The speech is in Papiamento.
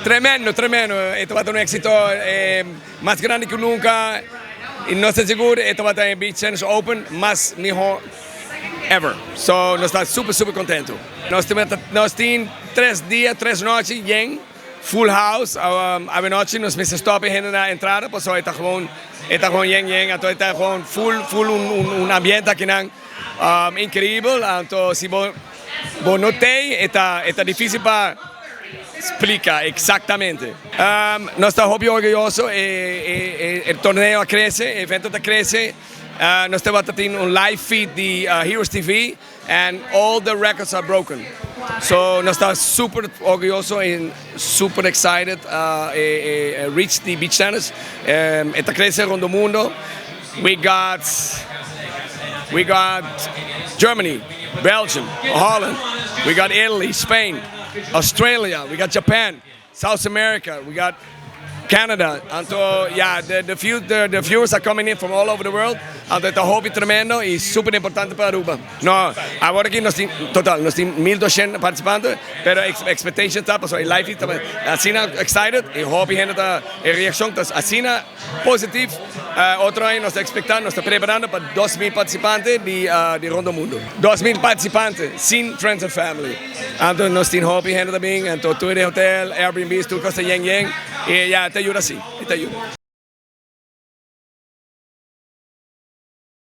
Tremendo, tremendo. E tabata un exito mas grandi cu nunca. Y nos ta sigur e tabata e Beach Tennis Open mas miho ever. So nos ta super, super contento. Nos tin 3 dia, 3 nochi yen, full house. Anochi nos mester stop e hende na entrada, paso e ta gewoon yen yen, anto e ta gewoon full full un ambiente akinan increibel. Anto si bo no tin, e ta dificil pa splica exactamente. Nos ta hopi orguyoso, e torneo a crece, e evento ta crece. Nos tin un live feed di Heroes TV and all the records are broken. So nos ta super orguyoso y super excited reach the beach tennis. E ta crece rond mundo. We got Germany, Belgium, Holland, we got Italy, Spain, Australia, we got Japan, South America, we got Canada. Anto, yeah, the viewers are coming in from all over the world. Anto, ta hopi tremendo y super importante pa Aruba. No, awor aki nos tin, total, nos tin 1200 participante, pero expectation ta, paso e live ta asina excited y hopi hende ta, e reaccion ta asina positivo. Otro aña nos ta expectando, nos ta preparando pa 2000 participante di rond mundo. 2000 participante, sin friends and family. Anto, nos tin hopi hende tambe, anto tur hotel, Airbnb, tur cos yen yen, y ya, ta yuda si, ta yuda.